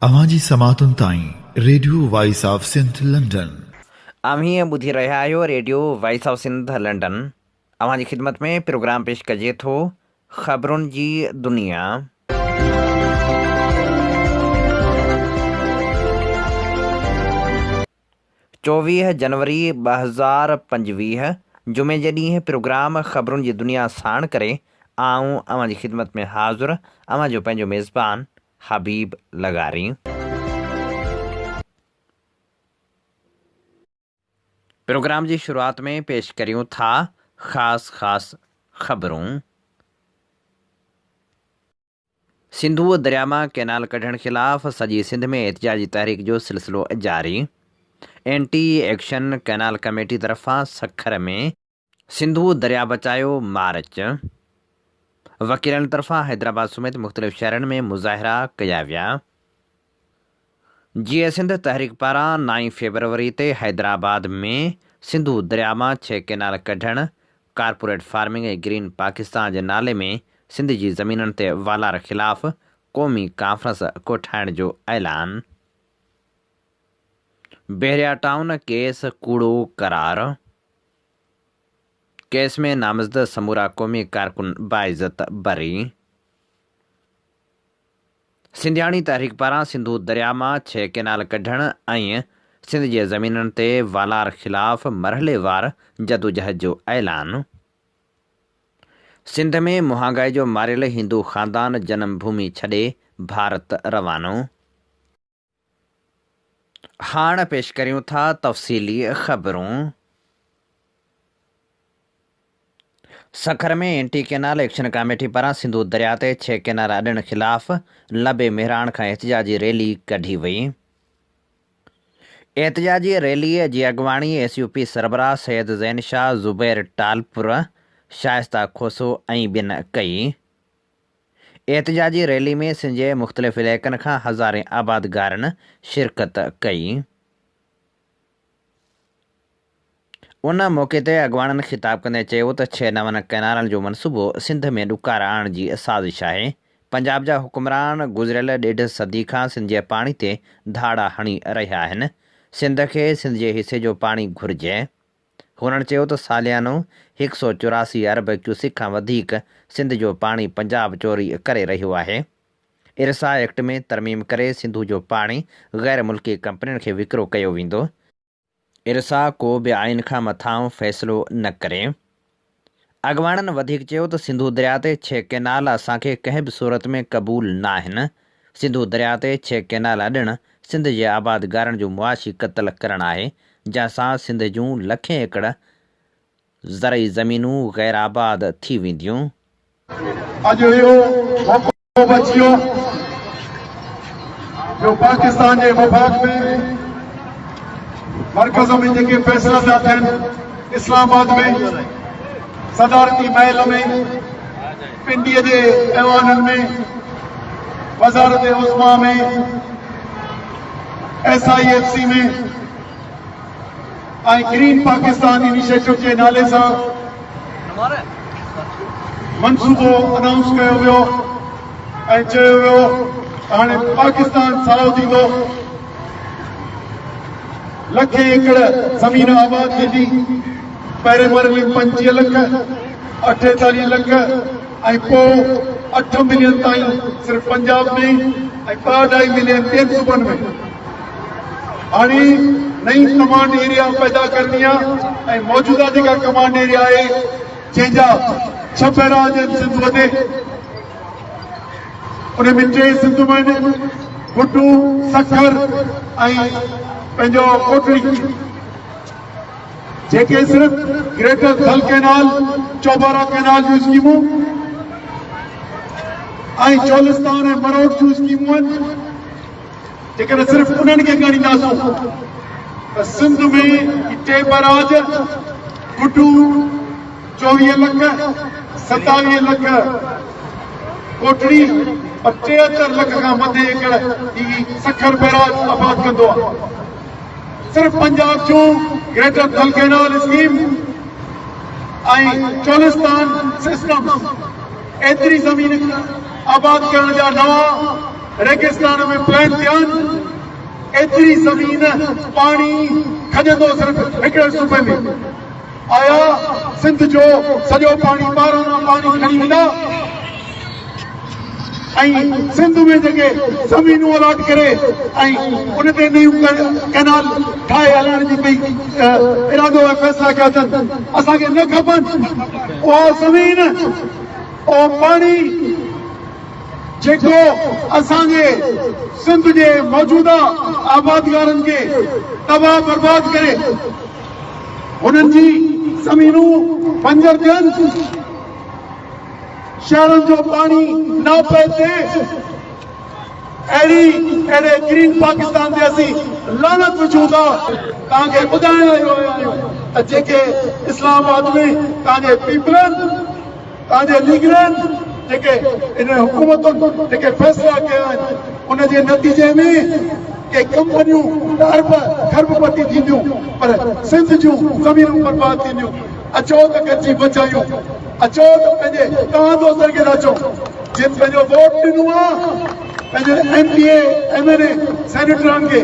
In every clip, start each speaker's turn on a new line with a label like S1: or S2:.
S1: اوهان جي سماعتن تائين radio voice of Sindh London.
S2: اوهين ٻڌي رهيا آهيو radio voice of Sindh London. اوهان جي خدمت ۾ پروگرام پيش ڪجي ٿو خبرن جي دنيا. 24 جنوري 2025 جمعي جي ڏينهن پروگرام خبرن جي دنيا ساڻ ڪري آئون اوهان جي خدمت ۾ حاضر اوهان جو پنهنجو ميزبان حبيب لغاري. پروگرام جي شروعات ۾ پيش ڪريون ٿا خاص خاص خبرون. سنڌوء درياء مان ڪئنال ڪڍڻ خلاف سڄي سنڌ ۾ احتجاجي تحريڪ جو سلسلو جاري. اينٽي ايڪشن ڪئنال ڪميٽي طرفان سکر ۾. سنڌو درياء بچايو مارچ، وڪيلن طرفان حيدرآباد سميت مختلف شهرن ۾ مظاهرا ڪيا ويا. جيئي سنڌ تحريڪ پاران نائين فيبروري تي حيدرآباد ۾ سنڌو درياء مان ڇهه ڪئنال ڪڍڻ، ڪارپوريٽ فارمنگ ۽ گرين پاڪستان جي نالي ۾ سنڌ جي زمينن تي والار خلاف قومي ڪانفرنس ڪوٺائڻ جو اعلان. بحريا ٽائون ڪيس ڪوڙو قرار، ڪيس ۾ نامزد سمورا قومي ڪارڪن باعزت بري. سنڌياڻي تحريڪ پاران سنڌو درياء مان ڇهه ڪئنال ڪڍڻ ۽ سنڌ جي زمينن تي والار خلاف مرحليوار جدوجهد جو اعلان. سنڌ ۾ مهانگائي جو ماريل هندو خاندان جنم ڀومي ڇڏي ڀارت روانو. هاڻ پيش ڪريون ٿا تفصيلي خبرون. Sukkur ۾ anti canal action committee پاران سنڌو درياء تي ڇهه ڪئنال اڏڻ خلاف لبي مهراڻ کان احتجاجي ريلي ڪڍي وئي. احتجاجي ريلي جي اڳواڻي ايس يو پي سربراهه سيد زين شاهه، زبير ٽالپر، شائسته کوسو ۽ ٻين ڪئي. احتجاجي ريلي ۾ سنڌ جي مختلف علائقن کان هزارين آبادگارن شرڪت ڪئي. ان موقعي تي اڳواڻن خطاب ڪندي چيو ته ڇهه نون ڪئنالن جو منصوبو سنڌ ۾ ڏڪار آڻڻ جي سازش آهي، پنجاب جا حڪمران گذريل ڏيڍ صدي کان سنڌ جي پاڻي تي ڌاڙا هڻي رهيا آهن، سنڌ کي سنڌ جي حصي جو پاڻي گهرجي. هنن چيو ته ساليانو 184 ارب ڪيوسڪ کان وڌيڪ سنڌ جو پاڻي پنجاب چوري ڪري رهيو آهي. ارسا ايڪٽ ۾ ترميم ڪري سنڌو جو پاڻي غير ملڪي ڪمپنين کي وڪرو ڪيو ويندو. ارسا ڪو به آئين کان مٿانهون فيصلو نه ڪري. اڳواڻن وڌيڪ چيو ته سنڌو درياء تي ڇهه ڪئنال اسان کي ڪنهن به صورت ۾ قبول ناهن، سنڌو درياء تي ڇهه ڪئنال اڏڻ سنڌ جي آبادگارن جو معاشي قتل ڪرڻ آهي، جنهن سان سنڌ جون لکين ايڪڙ زرعي زمينون غير آباد ٿي وينديون.
S3: اڄ اهو موقعو به اچي ويو جو پاڪستان جي وفاق ۾ مرڪز ۾ جيڪي فيصلا پيا ٿين اسلام آباد ۾ صدارتي محل ۾ پنڊي جي ايوانن ۾ وزارت عظميٰ ۾ S I F C ۾ ۽ green Pakistan initiative جي نالي سان منصوبو انائونس ڪيو ويو ۽ چيو ويو ته هاڻي پاڪستان سائو ٿيندو، لکين ايڪڙ زمين آباد ٿيندي، پهرين مرحلي ۾ 25 لک، 48 لک ۽ پوء اٺ ملين تائين صرف پنجاب ۾ ۽ ٻه اڍائي ملين ٻين صوبن ۾. هاڻي نئين ڪمانڊ ايريا پيدا ڪرڻي آ ۽ موجوده جيڪا ڪمانڊ ايريا آهي جنهن جا ڇهه بئراج آهن سنڌوء تي ان ۾ ٽي سنڌ مان آهن گڊو، سکر ۽ پنهنجو ڪوٽڙي جيڪي صرف greater Thal canal, Chobara canal جون اسڪيمون ۽ چولستان ۽ مروٽ جون اسڪيمون آهن. جيڪڏهن صرف انهن کي ڳڻينداسون ته سنڌ ۾ هي ٽي بئراج، گڊو 24 لک، 27 لک ڪوٽڙي ۽ 73 لک کان مٿي ايڪڙ هي سکر بئراج آباد ڪندو آهي. صرف پنجاب جون greater Thal canal scheme ۽ Cholistan system ايتري زمين آباد ڪرڻ جا نوان. ريگستان ۾ پلان ٿيا آهن، ايتري زمين پاڻي کڄندو صرف هڪڙي صوبي ۾. آيا سنڌ جو سڄو پاڻي ٻاهران مان پاڻي کڻي ويندا ۽ سنڌ ۾ جيڪي زمينون الاٽ ڪري ۽ ان تي نيون ڪئنال ٺاهي هلائڻ جي پئي ارادو ۽ فيصلا ڪيا اٿن، اسان کي نه کپن اها زمين اهو پاڻي جيڪو اسان جي سنڌ جي موجوده آبادگارن کي تباهه برباد ڪري هنن جي زمينون بنجر ٿين، شهرن جو پاڻي ناپيد ٿئي، اهڙي اهڙي گرين پاڪستان تي اسين لعنت وجهون ٿا. توهان کي ٻڌائڻ لاء اهو آيا آهيون ته جيڪي اسلام آباد ۾ توهان جي پيپلن، توهان جي ليگرن جيڪي ان حڪومتن جيڪي فيصلا ڪيا آهن ان جي نتيجي ۾ ڪي ڪمپنيون ته ارب کرب پتي ٿينديون پر سنڌ جون زمينون برباد ٿينديون. اچو ته گڏجي بچايون. اچو ته پنهنجي توهان دوستن کي ٿا چئون جن پنهنجو ووٽ ڏنو آهي پنهنجي M P A, M N A, سينيٽرن کي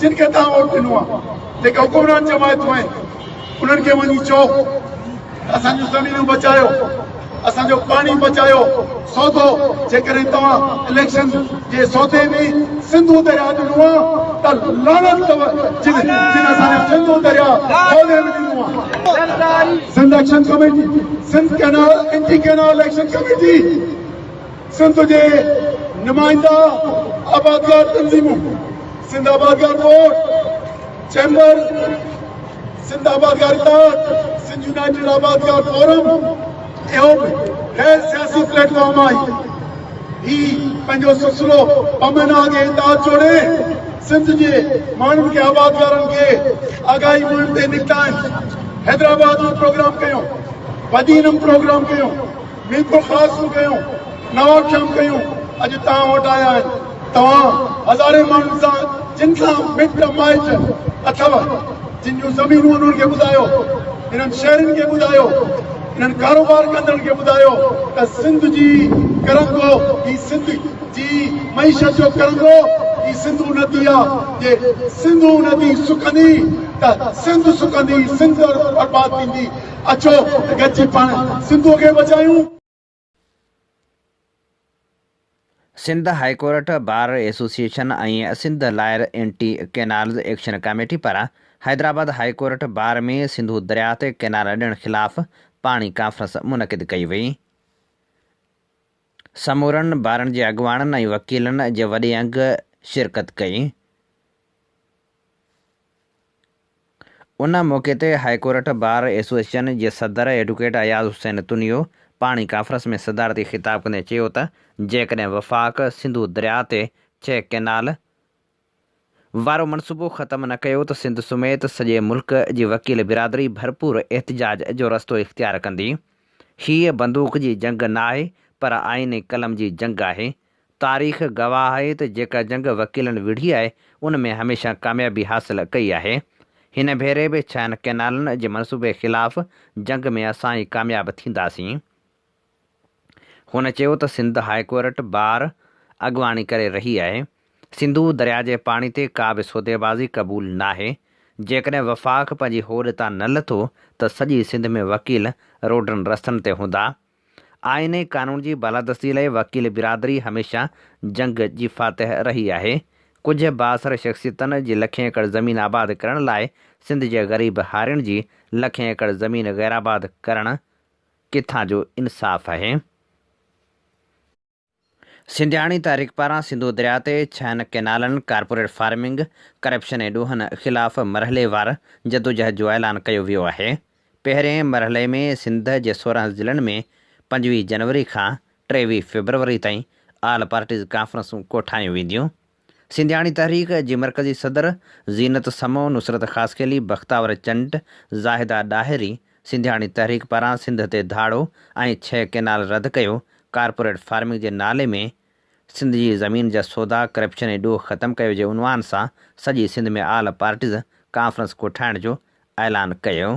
S3: جن کي توهان ووٽ ڏنو آهي جيڪي حڪمران جماعتون آهن انهن کي وڃي چئو اسان جون زمينون بچايو، اسان جو پاڻي بچايو، سودو جيڪڏهن توهان اليڪشن جي سودي ۾ سنڌو درياء ڏنو آ ته لعنت اٿو جن جن اسان جو سنڌو درياء سودي ۾ ڏنو آ. Sindh action committee, Sindh canal anti canal action committee, Sindh جي نمائنده آبادگار تنظيمون، سنڌ آبادگار بورڊ، چيمبر، سنڌ آبادگار اتحاد، سنڌ يونائيٽيڊ آبادگار فورم اهو به غير سياسي پليٽ فارم آهي. هي پنهنجو سلسلو ٻه مهينا اڳي اتحاد جوڙي سنڌ جي ماڻهن کي آبادگارن کي آگاهي مهم تي نڪتا آهن. حيدرآباد ۾ پروگرام ڪيو، بدين م پروگرام ڪيو، ميرپورخاص م ڪيو، نوابشاهه م ڪيو، اڄ توهان وٽ آيا آهن. توهان هزارين ماڻهن سان جن سان مٽ مائٽ اٿو، جن جون زمينون انهن کي ٻڌايو، انهن شهرين کي ٻڌايو، انهن ڪاروبار ڪندڙن کي ٻڌايو ته سنڌ جي ڪرنگهو هي سنڌ جي معيشت جو ڪرنگهو هي سنڌو ندي آ، جي سنڌو ندي سڪندي ته سنڌ سڪندي، سنڌ برباد ٿيندي، اچو ته گڏجي پاڻ سنڌوء کي بچايون.
S2: Sindh high court bar association ۽ Sindh lawyer anti canals action committee پاران حيدرآباد هائيڪورٽ بار ۾ سنڌو درياهه تي ڪئنال ڏيڻ خلاف پاڻي ڪانفرنس منعقد ڪئي وئي. سمورن بارن جي اڳواڻن ۽ وڪيلن جي وڏي انگ شرڪت ڪئي. ان موقعي تي هائيڪورٽ بار ايسوسيئيشن جي صدر ايڊوڪيٽ اياز حسين تنيو پاڻي ڪانفرنس ۾ صدارتي خطاب ڪندي چيو ته جيڪڏهن وفاق سنڌو درياء تي ڇهه ڪئنال وارو منصوبو ختم نه ڪيو ته سنڌ سميت سڄي ملڪ جي وڪيل برادري ڀرپور احتجاج جو رستو اختيار ڪندي. هيء بندوق جي جنگ ناهي پر آئين ۽ قلم جي جنگ آهي. تاريخ گواهه آهي ته جيڪا جنگ وڪيلن وڙهي آهي، ان ۾ هميشه ڪاميابي حاصل ڪئي آهي. هن ڀيري به ڇهن ڪئنالن جي منصوبي خلاف جنگ ۾ اسان ئي ڪامياب ٿينداسين. هن چيو ته سنڌ هائيڪورٽ بار اڳواڻي ڪري رهي آهي. سنڌو درياء جي پاڻي تي ڪا به سوديبازي قبول ناهي. جيڪڏهن وفاق پنهنجي هوڏ تان نه لٿو ته سڄي سنڌ ۾ وڪيل روڊن رستن تي هوندا. آئين ۽ قانون جي بالادستي لاء وڪيل برادري هميشه جنگ جي فاتح رهي آهي. ڪجهه بااثر شخصيتن جي لکين ايڪڙ زمين آباد ڪرڻ لاء سنڌ جي غريب هارين جي لکين ايڪڙ زمين غيرآباد ڪرڻ ڪٿان جو انصاف آهي؟ سنڌياڻي تحريڪ پاران سنڌو درياء تي ڇهن ڪئنالن، ڪارپوريٽ فارمنگ، ڪرپشن ۽ ڏوهن خلاف مرحليوار جدوجهد جو اعلان ڪيو ويو آهي. پهرئين مرحلي ۾ سنڌ جي 16 ضلعن ۾ 25 جنوري کان 23 فيبروري تائين آل پارٽيز ڪانفرنسون ڪوٺايون وينديون. سنڌياڻي تحريڪ جي مرڪزي صدر زينت سمون، نصرت خاصخيلي، بختاور چنڊ، زاهده ڏاهري سنڌياڻي تحريڪ پاران سنڌ تي ڌاڙو ۽ ڇهه ڪئنال رد ڪيو، ڪارپوريٽ فارمنگ جي نالي ۾ سنڌ جي زمين جا سودا، ڪرپشن ۽ ڏوهه ختم ڪيو جي عنوان سان سڄي سنڌ ۾ آل پارٽيز ڪانفرنس ڪوٺائڻ جو اعلان ڪيو.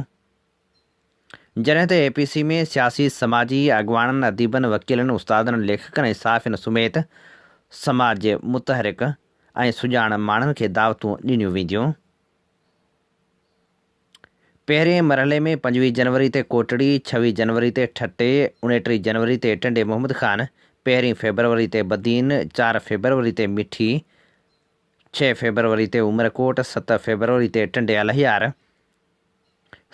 S2: جڏهن ته اي پي سي ۾ سياسي، سماجي اڳواڻن، اديبن، وڪيلن، استادن، ليکڪن ۽ صحافين سميت سماج جي متحرڪ ۽ سڄاڻ ماڻهن کي دعوتون ڏنيون وينديون. پهرئين مرحلي ۾ 25 جنوري تي ڪوٽڙي، 26 جنوري تي ٺٽي، 29 جنوري تي ٽنڊي محمد خان، پهرين فيبروري تي بدين، 4 فيبروري تي مٺي، 6 فيبروري تي عمرڪوٽ، 7 فيبروري تي ٽنڊي الهيار،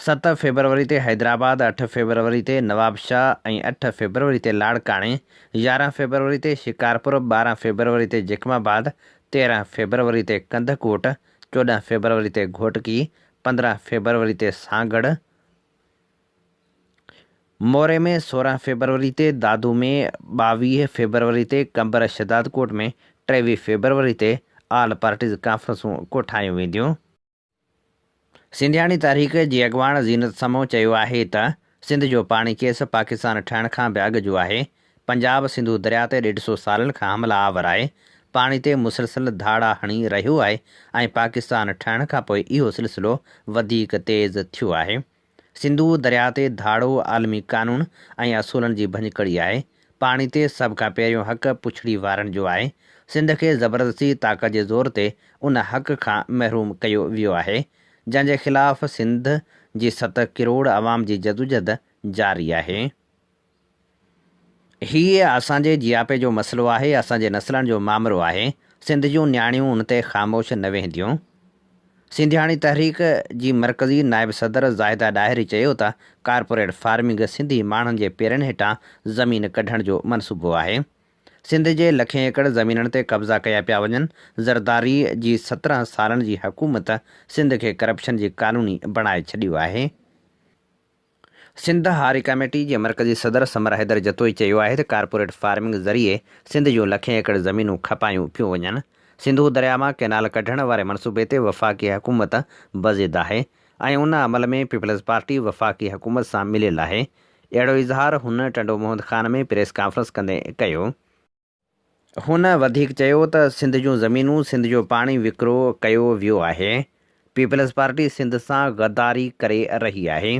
S2: 7 فيبروري تي حيدرآباد، 8 فيبروري تي نوابشاهه ۽ 8 فيبروري تي لاڙڪاڻي، 11 فيبروري تي شڪارپور، 12 فيبروري تي جيڪب آباد، 13 فيبروري تي ڪنڌڪوٽ، 14 فيبروري تي گهوٽڪي، 15 فيبروري تي سانگهڙ، موري ۾ 16 فيبروري تي دادو ۾، 22 فيبروري تي قمبر شهدادڪوٽ ۾، 23 فيبروري تي آل پارٽيز ڪانفرنسون ڪوٺايون وينديون. سنڌياڻي تحريڪ جي اڳواڻ زينت سمون چيو آهي ته سنڌ جو پاڻي ڪيس پاڪستان ٺهڻ کان به اڳ جو آهي، پنجاب سنڌو درياء تي ڏيڍ سو سالن کان حملا آور آهي، پاڻي تي مسلسل ڌاڙا هڻي رهيو آهي ۽ پاڪستان ٺهڻ کانپوء اهو سلسلو وڌيڪ تيز ٿيو آهي. سنڌو درياء تي ڌاڙو عالمي قانون ۽ اصولن جي ڀڃڪڙي آهي. پاڻي تي سڀ کان پهريون حق پڇڙي وارن جو آهي. سنڌ کي زبردستي طاقت جي زور تي ان حق کان محروم ڪيو ويو آهي، جنهن جي خلاف سنڌ جي ست ڪروڙ عوام جي جدوجھد جاري آهي. هي اسان جي جياپي جو مسئلو آهي، اسان جي نسلن جو مامرو آهي، سنڌ جون نياڻيون ان تي خاموش نه ويهنديون. سنڌياڻي تحريڪ جي مرڪزي نائب صدر زاهده ڏاهري چيو ته ڪارپوريٽ فارمنگ سنڌي ماڻهن جي پيرن هيٺان زمين ڪڍڻ جو منصوبو آهي. سنڌ جي لکين ايڪڙ زمينن تي قبضا ڪيا پيا وڃن، زرداري جي 17 سالن جي حڪومت سنڌ کي ڪرپشن جي ڪالوني بڻائي ڇڏيو آهي. سنڌ هاري ڪميٽي جي مرڪزي صدر ثمر حيدر جتوئي چيو آهي ته ڪارپوريٽ فارمنگ ذريعي سنڌ جون لکين ايڪڙ زمينون کپايون پيون وڃن، سنڌو درياء مان ڪئنال ڪڍڻ واري منصوبي تي وفاقي حڪومت بضد آهي ۽ ان عمل ۾ پيپلز پارٽي وفاقي حڪومت سان مليل آهي. اهڙو اظهار هن ٽنڊو محمد خان ۾ پريس ڪانفرنس ڪندي ڪيو. هن وڌيڪ چيو ته سنڌ جون زمينون، سنڌ جو پاڻي وڪرو ڪيو ويو آهي، پيپلز پارٽي سنڌ سان غداري ڪري رهي آهي،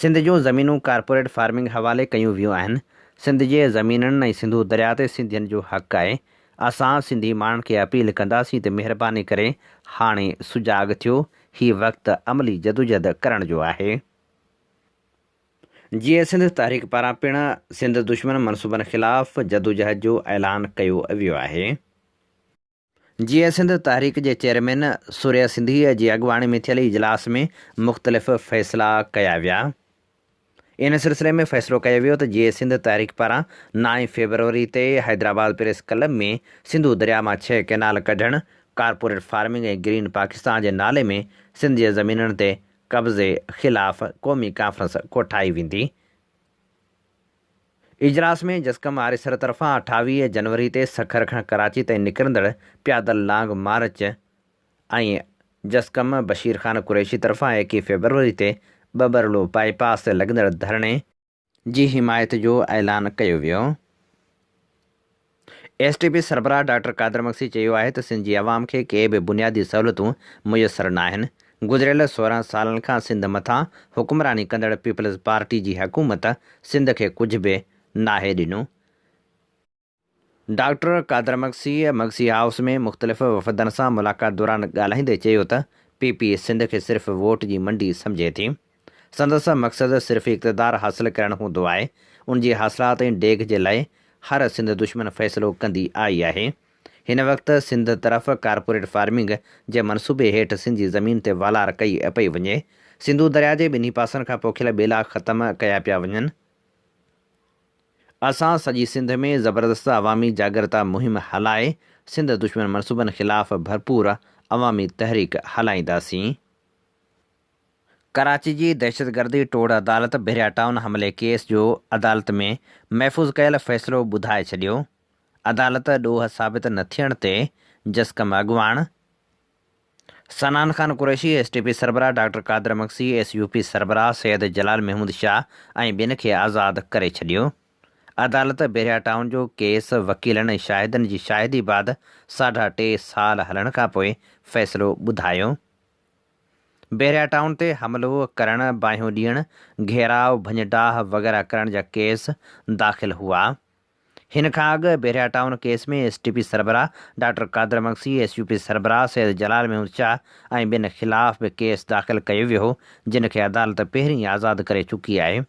S2: سنڌ جون زمينون ڪارپوريٽ فارمنگ حوالي ڪيون ويون آهن، سنڌ جي زمينن ۽ سنڌو درياء تي سنڌين جو حق آهي، اسان سنڌي ماڻهن کي اپيل ڪنداسين ته مهرباني ڪري هاڻي سجاڳ ٿيو، هي وقت عملي جدوجهد ڪرڻ جو آهي. جيئي سنڌ تحريڪ پاران پڻ سنڌ دشمن منصوبن خلاف جدوجهد جو اعلان ڪيو ويو آهي. جيئي سنڌ تحريڪ جي چيئرمين سورهيه سنڌيء جي اڳواڻي ۾ ٿيل اجلاس ۾ مختلف فيصلا ڪيا ويا. ان سلسلي ۾ فيصلو ڪيو ويو ته جيئي سنڌ تحريڪ پاران نائين فيبروري تي حيدرآباد پريس ڪلب ۾ سنڌو درياء مان ڇهه ڪئنال ڪڍڻ، ڪارپوريٽ فارمنگ ۽ گرين پاڪستان جي نالي ۾ سنڌ جي زمينن تي قبضي خلاف قومي ڪانفرنس ڪوٺائي ويندي. اجلاس ۾ جسقم آريسر طرفان 28 جنوري تي سکر کان ڪراچي تائين نڪرندڙ پيادل لانگ مارچ ۽ جسقم بشير خان قريشي طرفان 21 فيبروري تي ٻٻرلو بائي پاس تي لڳندڙ ڌرڻي جي حمايت جو اعلان ڪيو ويو. ايس ٽي پي سربراهه ڊاڪٽر قادر مگسي چيو آهي ته سنڌ جي عوام کي ڪي به بنيادي سهولتون ميسر ناهن، گذريل 16 سالن کان سنڌ مٿان حڪمراني ڪندڙ پيپلز پارٽي جي حڪومت سنڌ کي ڪجهه به ناهي ڏنو. ڊاڪٽر قادر مگسي مگسي هائوس ۾ مختلف وفدن سان ملاقات دوران ڳالهائيندي چيو ته پي پي سنڌ کي صرف ووٽ جي منڊي سمجهي ٿي. سندس مقصد صرف اقتدار حاصل ڪرڻ هوندو آهي، ان جي حاصلات ۽ ڊيگهه جي لاء هر سنڌ دشمن فيصلو ڪندي آئي آهي. هن وقت سنڌ طرف ڪارپوريٽ فارمنگ جي منصوبي هيٺ سنڌ جي زمين تي والار ڪئي پئي وڃي. سنڌو درياء جي ٻنهي پاسن کان پوکيل ٻيلا ختم ڪيا پيا وڃن. اسان سڄي سنڌ ۾ زبردست عوامي جاڳرتا مهم هلائي سنڌ دشمن منصوبن خلاف ڀرپور عوامي تحريڪ هلائينداسين. ڪراچي جي دهشتگردي ٽوڙ عدالت بحريا ٽائون حملي ڪيس جو عدالت ۾ محفوظ ڪيل فيصلو ٻڌائي ڇڏيو. عدالت ڏوهه ثابت نه ٿيڻ تي جسقم اڳواڻ Sanan Khan Qureshi, S T P سربراهه doctor Qadir Magsi, S U P سربراهه سيد جلال محمود شاهه ۽ ٻين کي آزاد ڪري ڇڏيو. عدالت بحريا ٽائون جو ڪيس وڪيلن ۽ شاهدن جي شاهدي بعد ساڍا ٽي سال هلڻ کانپوء فيصلو ٻڌايو. بحريا ٽائون تي حملو ڪرڻ، باهيون ڏيڻ، گهيراء، ڀڃ ڊاهه وغيره ڪرڻ جا ڪيس داخل هئا. هن کان اڳ Bahria town case ۾ S T P سربراهه doctor Qadir Magsi, S U P سربراهه سيد جلال محمود شاهه ۽ ٻين خلاف به ڪيس داخل ڪيو ويو هو، جن کي عدالت پهرين ئي آزاد ڪري چڪي آهي.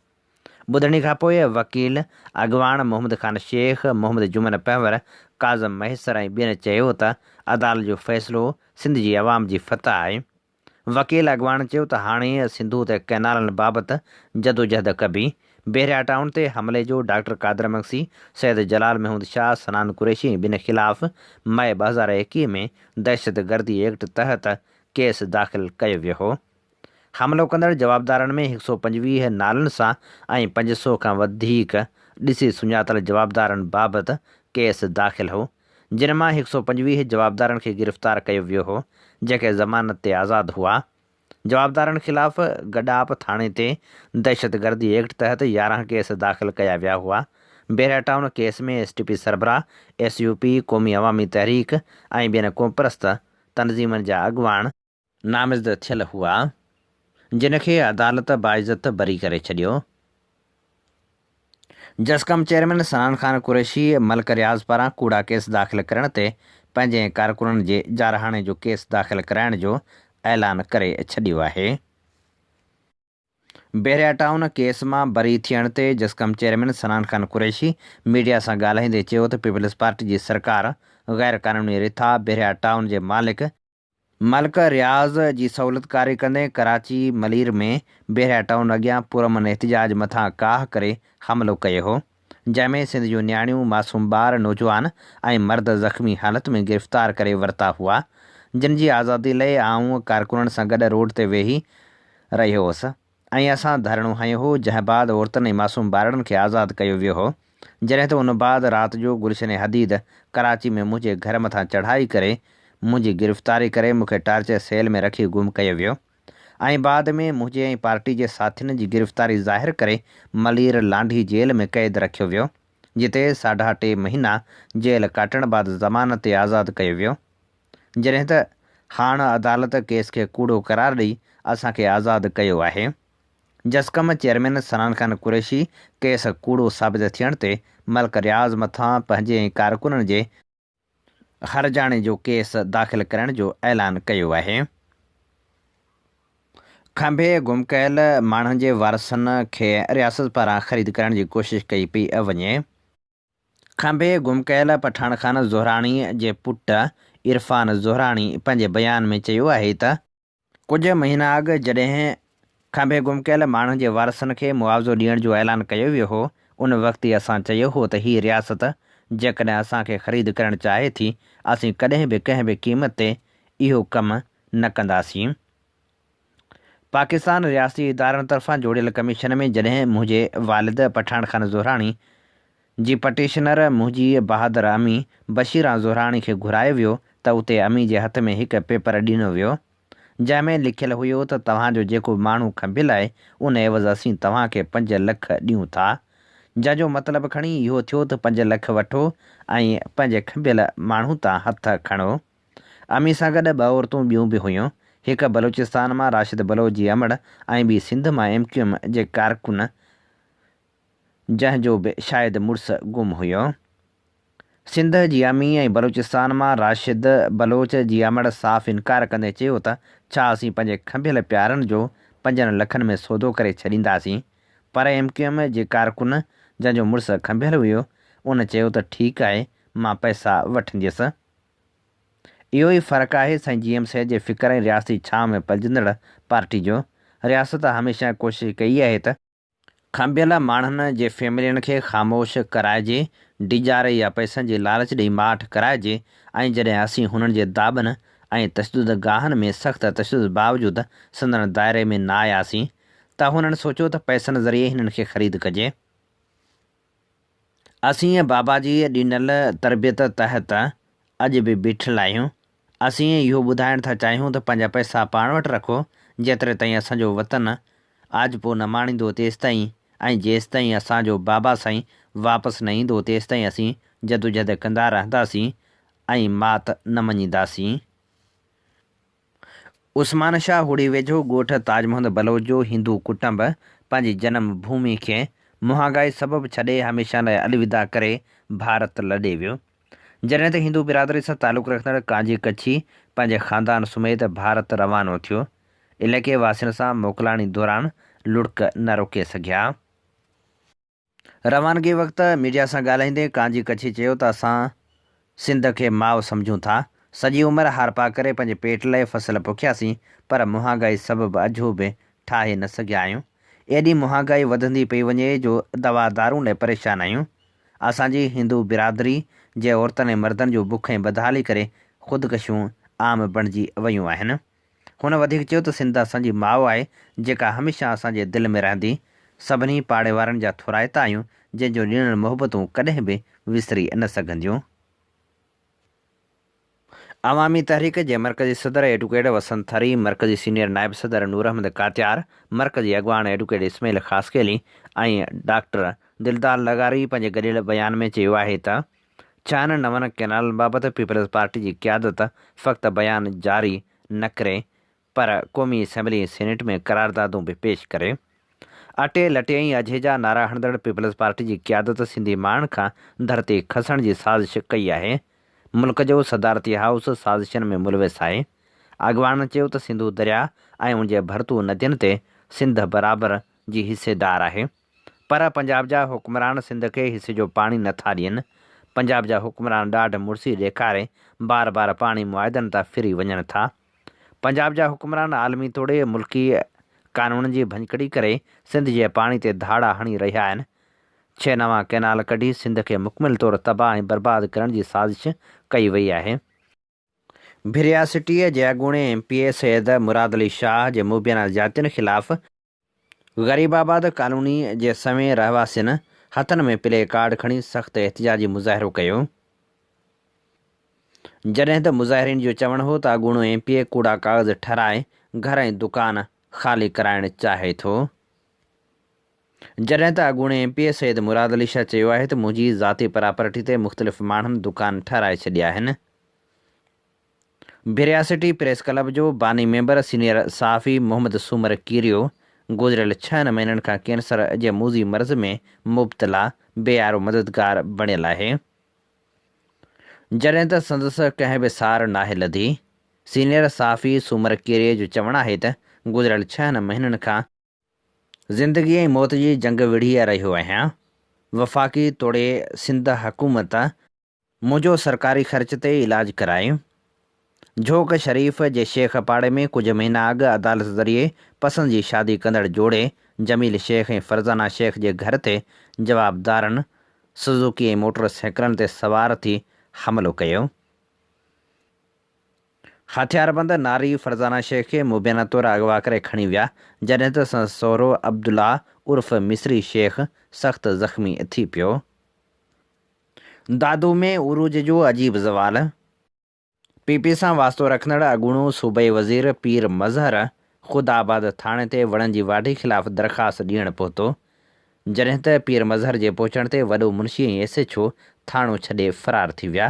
S2: ٻڌڻي کانپوء وڪيل اڳواڻ محمد خان شيخ، محمد جمن پنهور، ڪاظم مهيسر ۽ ٻين چيو ته عدالت جو فيصلو سنڌ جي عوام جي فتح آهي. وڪيل اڳواڻ چيو ته هاڻي سنڌو تي ڪئنالن بابت جدوجهد ڪبي، بحريا ٽائون تي حملي جو ڊاڪٽر قادر مگسي، سيد جلال محمود شاهه، صنعان قريشي ۽ ٻين خلاف مئي 2021 ۾ دهشتگردي ايڪٽ تحت ڪيس داخل ڪيو ويو هو. حملو ڪندڙ جوابدارن ۾ هڪ سئو 25 نالن سان ۽ 500 کان وڌيڪ ڏسي سڃاتل جوابدارن بابت ڪيس داخل هو. جن مان هڪ سئو 25 جوابدارن کي گرفتار ڪيو ويو هو، جيڪي ضمانت تي آزاد هئا. جوابدارن خلاف گڏاپ ٿاڻي تي دهشتگردي ايڪٽ تحت 11 ڪيس داخل ڪيا ويا هئا. Bahria town case ۾ S T P سربراهه، S U P, Qaumi Awami تحريڪ ۽ ٻين قومپرست تنظيمن جا اڳواڻ نامزد ٿيل هئا، جن کي عدالت باعزت بري ڪري ڇڏيو. جسقم چيئرمين صنعان خان قريشي ملڪ رياض پاران ڪوڙا ڪيس داخل ڪرڻ تي پنهنجي ۽ ڪارڪنن جي جارحاڻي جو ڪيس داخل ڪرائڻ جو اعلان ڪري ڇڏيو آهي. بحريا ٽائون ڪيس مان بري ٿيڻ تي جسقم چيئرمين صنعان خان قريشي ميڊيا سان ڳالهائيندي چيو ته پيپلز پارٽي جي سرڪار غير قانوني رٿا بحريا ٽائون جي مالڪ، ملڪ رياض جي سهولتڪاري ڪندي ڪراچي ملير ۾ بحريا ٽائون اڳيان پرامن احتجاج مٿان ڪاهه ڪري حملو ڪيو هو جنهن ۾ سنڌ جون نياڻيون، معصوم ٻار، نوجوان ۽ مرد زخمي حالت ۾ گرفتار ڪري ورتا هئا جن جي آزادي لئي آئون ڪارڪنن سان گڏ روڊ تي ويهي رهيو هوس ۽ اسان ڌرڻو هنيو هو جنهن بعد عورتن ۽ معصوم ٻارڙن کي آزاد ڪيو ويو هو جڏهن ته ان بعد رات جو گلشن حديد ڪراچي ۾ منهنجي گهر مٿان چڙهائي ڪري منهنجي گرفتاري ڪري مون کي ٽارچر سيل ۾ رکي گم ڪيو ويو ۽ بعد ۾ منهنجي ۽ پارٽي جي ساٿين جي گرفتاري ظاهر ڪري ملير لانڍي جيل ۾ قيد رکيو ويو جتي ساڍا ٽي مهينا جيل ڪاٽڻ بعد ضمانت تي آزاد ڪيو ويو. جڏهن ته هاڻ عدالت ڪيس کي ڪوڙو قرار ڏئي اسان کي آزاد ڪيو آهي. جسقم چيئرمين صنعان خان قريشي ڪيس ڪوڙو ثابت ٿيڻ تي ملڪ رياض مٿان پنهنجي ۽ ڪارڪنن جي هرجاڻي جو ڪيس داخل ڪرڻ جو اعلان ڪيو آهي. کنڀي گم ڪيل ماڻهن جي وارثن کي رياست پاران خريد ڪرڻ جي ڪوشش ڪئي پئي وڃي. کنڀي گم ڪيل پٺاڻ خان زهراڻي جي پٽ عرفان زهراڻي پنهنجي بيان ۾ چيو آهي ته، ڪجهه مهينا اڳ جڏهن کنڀي گم ڪيل ماڻهن جي وارثن کي معاوضو ڏيڻ جو اعلان ڪيو ويو هو، ان وقت ئي اسان چيو هو ته هي رياست جيڪڏهن اسان کي خريد ڪرڻ چاهي ٿي، اسين ڪڏهن به ڪنهن به قيمت تي اهو ڪم نه ڪنداسين. پاڪستان رياستي ادارن طرفان جوڙيل ڪميشن ۾ جڏهن منهنجي والد پٺاڻ خان زهراڻي جي پٽيشنر منهنجي بهادر امي بشيران زهراڻي کي گهرايو ويو ته اتي امي جي هٿ ۾ هڪ پيپر ڏنو ويو جنهن ۾ لکيل هيو ته توهان جو جيڪو ماڻهو کنڀيل آهي ان عيوض اسين توهان کي 5 لک ڏيون ٿا جنهن جو مطلب کڻي اهو ٿيو ته 5 لک وٺو ۽ پنهنجي کنڀيل ماڻهو تان هٿ کڻو. امي سان گڏ ٻه عورتون ٻيون به هيون، هڪ بلوچستان مان راشد بلوچ جي امڙ ۽ ٻي سنڌ مان ايم ڪيو ايم جي ڪارڪن جنهن جو به شايد مڙس گم هيو. سنڌ جي امي ۽ بلوچستان مان راشد بلوچ جي امڙ صاف انڪار ڪندي چيو ته ڇا اسين پنهنجي کنڀيل پيارن جو 5 لکن ۾ سودو ڪري ڇڏينداسين؟ پر ايم ڪيو ايم جي ڪارڪن جنهن جو مڙس کنڀيل هيو ان چيو ته ٺيڪ آهي مان پئسا وٺنديس. اهو ئي فرق آهي سائين جي ايم سيد جي فڪر ۽ رياستي ڇانو ۾ پلجندڙ پارٽي جو. رياست هميشه ڪوشش ڪئي آهي ته. کنڀيل ماڻهن جي فيملين کي خاموش ڪرائجي، ڊيڄاري يا پئسن جي لالچ ڏئي ماٺ ڪرائجي ۽ جڏهن اسين هنن جي داٻن ۽ تشدد گاهن ۾ سخت تشدد باوجود سندن دائري ۾ نه آياسين ته هنن سوچيو ته پئسن ذريعي هنن کي خريد ڪجي. اسين بابا جي ڏنل تربيت تحت اڄ به بيٺل آهيون. اسين اهو ٻڌائڻ ٿا چاهيون ته پنهنجا پئسا پاڻ وٽ رکو، جيتري تائين اسان جو وطن آجپو نه ماڻيندو تيستائين ۽ جيستائين اسان جو بابا سائين واپس نه ايندو تيستائين اسين جدوجھد ڪندا رهنداسين ۽ مات نه مڃينداسين. عثمان شاهه هوڙي ويجهو ڳوٺ تاج محمد بلوچ جو هندو ڪٽنب پنهنجي جنم ڀومي کي مهانگائي سبب ڇڏي هميشه لاء الوداع ڪري ڀارت لڏي ويو. جڏهن ته هندو برادري سان تعلق رکندڙ ڪانجي ڪڇي پنهنجي خاندان سميت ڀارت روانو ٿيو. علائقي واسين سان موڪلاڻي دوران لڙڪ نه روڪي سگهيا. روانگي وقت ميڊيا سان ڳالهائيندي ڪانجي ڪڇي چيو ته اسان سنڌ کي ماء سمجهون ٿا، سڄي عمر هارپا ڪري پنهنجي پيٽ لئه فصل پوکياسين پر مهانگائي سبب اجهو به ٺاهي نه سگهيا آهيون، ايڏي مهانگائي وڌندي پئي وڃي جو دوا دارون لئه پريشان آهيون، اسان جي هندو برادري جي عورتن ۽ مردن جون بک ۽ بدحالي ڪري خودڪشيون عام بڻجي ويون آهن. هن وڌيڪ چيو ته سنڌ اسان جي ماء آهي جيڪا هميشه اسان جي دل ۾ رهندي، سڀني پاڙي وارن جا ٿورائتا آهيون جنهن جون ڏنل محبتون ڪڏهن به وسري نه سگهنديون. عوامي تحريڪ جي مرڪزي صدر ايڊوڪيٽ وسنت ٿري، مرڪزي سينيئر نائب صدر نور احمد ڪاتيار، مرڪزي اڳواڻ ايڊوڪيٽ اسماعيل خاصخيلي ۽ ڊاڪٽر دلدار لغاري پنهنجي گڏيل بيان ۾ چيو آهي ته ڇهن نون ڪئنالن بابت پيپلز پارٽي جي قيادت فقط بيان جاري نه ڪري پر قومي اسيمبلي ۽ سينيٽ ۾ قراردادون به پيش ڪري. اٽي، لٽي ۽ اجهي جا نعرا هڻندڙ پيپلز پارٽي جي قيادت سنڌي ماڻهن کان ڌرتي کسڻ جي سازش ڪئي آهي. ملڪ جو صدارتي هائوس سازشن ۾ ملوث آهي. اڳواڻن چيو ته سنڌو درياء ۽ ان جي ڀرتو ندين تي سنڌ برابر جي حصيدار آهي. پر پنجاب جا حڪمران سنڌ کي حصي جو پاڻي نه ٿا ڏين. پنجاب جا حڪمران ڏاڍ مڙسي ڏيکاري بار بار پاڻي معاهدن تان ڦري وڃن ٿا. پنجاب جا حڪمران عالمي توڙي ملڪي قانونن جي ڀڃڪڙي ڪري سنڌ جي پاڻي تي ڌاڙا هڻي رهيا آهن. ڇهه نوان ڪئنال ڪڍي سنڌ کي مڪمل طور تباهه ۽ برباد ڪرڻ جي سازش ڪئي وئي آهي. ڀريا سٽيء جي اڳوڻي M P A Syed Murad Ali Shah جي مبينا زيادتين خلاف غريب آباد ڪالوني جي سوين رهواسين هٿن ۾ پلي ڪارڊ کڻي سخت احتجاجي مظاهرو ڪيو، جڏهن ته مظاهرين جو چوڻ هو ته اڳوڻو ايم پي اي ڪوڙا ڪاغذ ٺهرائي گهر ۽ دڪان خالي ڪرائڻ چاهي ٿو، جڏهن ته اڳوڻي M P A Syed Murad Ali Shah چيو آهي ته منهنجي ذاتي پراپرٽي تي مختلف ماڻهن دڪان ٺهرائي ڇڏيا آهن. ڀريا سٽي پريس ڪلب جو باني ميمبر سينيئر صحافي محمد سومر ڪيريو گذريل ڇهن مهينن کان ڪينسر جي موذي مرض ۾ مبتلا بي يارو مددگار بڻيل آهي جڏهن ته سندس ڪنهن به سار ناهي لڌي. سينيئر صحافي سومر ڪيريي جو چوڻ آهي ته گذريل ڇهن مهينن کان زندگي ۽ موت جي جنگ وڙهي رهيو آهيان، وفاقي توڙي سنڌ حڪومت منهنجو سرڪاري خرچ تي علاج ڪرائي. جهوڪ شريف جي شيخ پاڙي ۾ ڪجهه مهينا اڳ عدالت ذريعي پسند جي شادي ڪندڙ جوڙي جميل شيخ ۽ فرزانه شيخ جي گهر تي جوابدارن سوزوڪي ۽ موٽر سائيڪلن تي سوار ٿي حملو ڪيو. هٿياربند ناري فرزانه شيخ کي مبينا طور اغوا ڪري کڻي ويا، جڏهن ته سندس سهرو عبدالله عرف مصري شيخ سخت زخمي ٿي پيو. دادو ۾ عروج جو عجيب زوال! پي پي سان واسطو رکندڙ اڳوڻو صوبائي وزير پير مظهر خدا آباد ٿاڻي تي وڻن جي واڍي خلاف درخواست ڏيڻ پهتو، جڏهن ته پير مظهر جي پهچڻ تي وڏو منشي ۽ ايس ايڇ او ٿاڻو ڇڏي فرار ٿي ويا،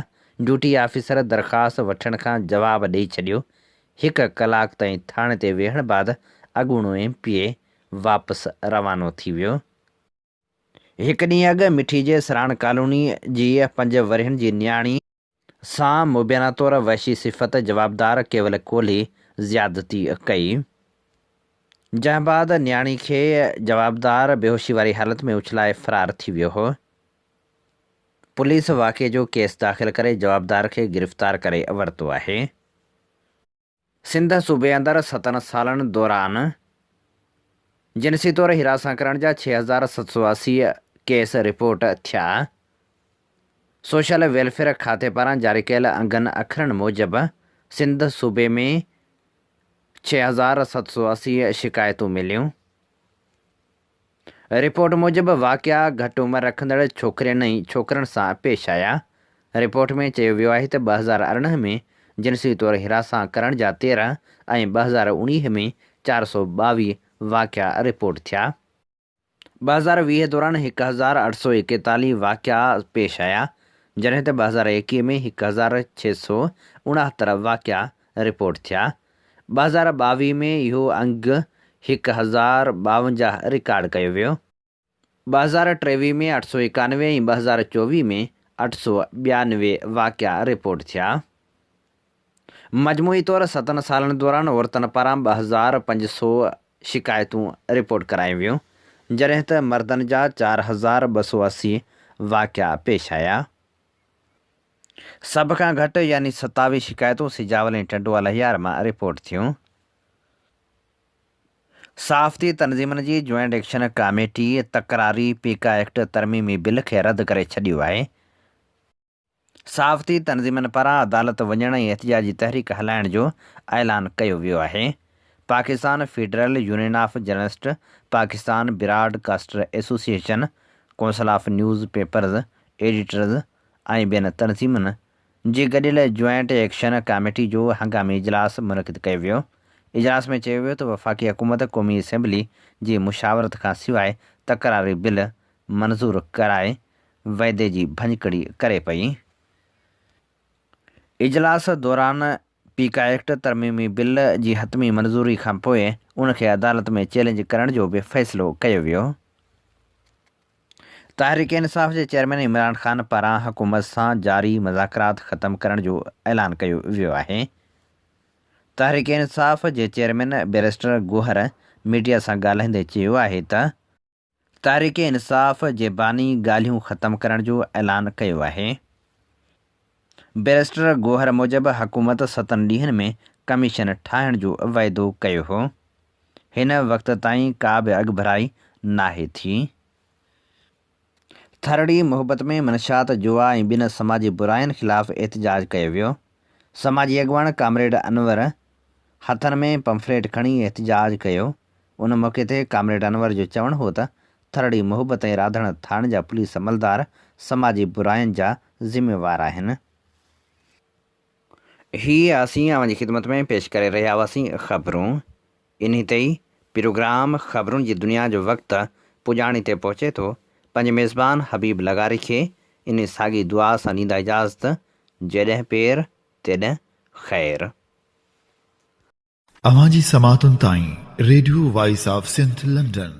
S2: ڊيوٽي آفيسر درخواست وٺڻ کان جواب ڏئي ڇڏيو، هڪ ڪلاڪ تائين ٿاڻي تي ويهڻ بعد اڳوڻو ايم پي اي واپس روانو ٿي ويو. هڪ ڏينهن اڳ مٺي جي سراڻ ڪالوني جي پنج ورهين جي نياڻي سان مبينا طور وحشي صفت جوابدار ڪيول ڪولهي زيادتي ڪئي، جنهن بعد نياڻي کي جوابدار بيهوشي واري حالت ۾ اڇلائي فرار ٿي ويو هو. پوليس واقعي جو ڪيس داخل ڪري جوابدار کي گرفتار ڪري ورتو آهي. سنڌ صوبي اندر ستن سالن دوران جنسي طور هراسان ڪرڻ جا 6780 ڪيس رپورٽ ٿيا. سوشل ويلفيئر کاتي پاران جاري ڪيل انگن اکرن موجب سنڌ صوبي ۾ 6780 شڪايتون مليون. رپورٽ موجب واقعا گهٽ عمر رکندڙ ڇوڪرين ۽ ڇوڪرن سان پيش آيا. رپورٽ ۾ چيو ويو آهي ته 2018 ۾ جنسي طور هراسان ڪرڻ جا 13 ۽ 2019 ۾ 422 واقعا رپورٽ ٿيا. 2020 دوران 1841 واقعا پيش آيا، جڏهن ته 2021 ۾ 1669 واقعا رپورٽ ٿيا. 2022 ۾ اهو انگ 1052 رڪارڊ ڪيو ويو. 2023 ۾ 891 ۽ 2024 ۾ 892 واقعا رپورٽ ٿيا. مجموعي طور ستن سالن دوران عورتن پاران 2500 شڪايتون رپورٽ ڪرايون ويون، جڏهن ته مردن جا 4280 واقعا پيش آيا. سڀ کان گهٽ يعني 27 شڪايتون سجاول ۽ ٽنڊو الهيار مان رپورٽ ٿيون. صحافتي تنظيمن جي جوائنٽ ايڪشن ڪاميٽي تڪراري پيڪا ايڪٽ ترميمي بل کي رد ڪري ڇڏيو آهي. صحافتي تنظيمن پاران عدالت وڃڻ ۽ احتجاجي تحريڪ هلائڻ جو اعلان ڪيو ويو آهي. Pakistan federal union of journalist, Pakistan broadcaster association, council of news papers editors ۽ ٻين تنظيمن جي گڏيل جوائنٽ ايڪشن ڪاميٽي جو هنگامي اجلاس منعقد ڪيو ويو. اجلاس ۾ چيو ويو ته وفاقي حڪومت قومي اسيمبلي جي مشاورت کان سواء تڪراري بل منظور ڪرائي وعدي جي ڀڃڪڙي ڪري پئي. اجلاس دوران پيڪا ايڪٽ ترميمي بل جي حتمي منظوري کانپوء ان کي عدالت ۾ چئلينج ڪرڻ جو به فيصلو ڪيو ويو. تحريڪ انصاف جي چيئرمين عمران خان پاران حڪومت سان جاري مذاڪرات ختم ڪرڻ جو اعلان ڪيو ويو آهي. تحريڪ انصاف جي چيئرمين بئريسٽر گوهر ميڊيا سان ڳالهائيندي چيو آهي ته تحريڪ انصاف جي باني ڳالهيون ختم ڪرڻ جو اعلان ڪيو آهي. بئريسٽر گوهر موجب حڪومت ستن ڏينهن ۾ ڪميشن ٺاهڻ جو وعدو ڪيو هو، هن وقت تائين ڪا به اڳڀرائي ناهي ٿي. ٿرڙي محبت ۾ منشيات، جوا ۽ ٻين سماجي براين خلاف احتجاج ڪيو ويو. سماجي اڳواڻ ڪامريڊ انور هٿن ۾ پمفليٽ کڻي احتجاج ڪيو. ان موقعي تي ڪامريڊ انور جو چوڻ هو ته ٿرڙي محبت ۽ راڌڻ ٿاڻي جا پوليس عملدار سماجي براين جا ذميوار آهن. هي اسين اوهان جي خدمت ۾ پيش ڪري رهيا هئاسين خبرون. انهي تي ئي پروگرام خبرن جي دنيا جو وقت پڄاڻي تي پهچي ٿو. پنهنجي ميزبان حبيب لغاري کي انهي ساڳي دعا سان ڏيندا اجازت جيڏهن پير تيڏهن خير.
S1: اوهان جي سماعتن تائين radio voice of Sindh London.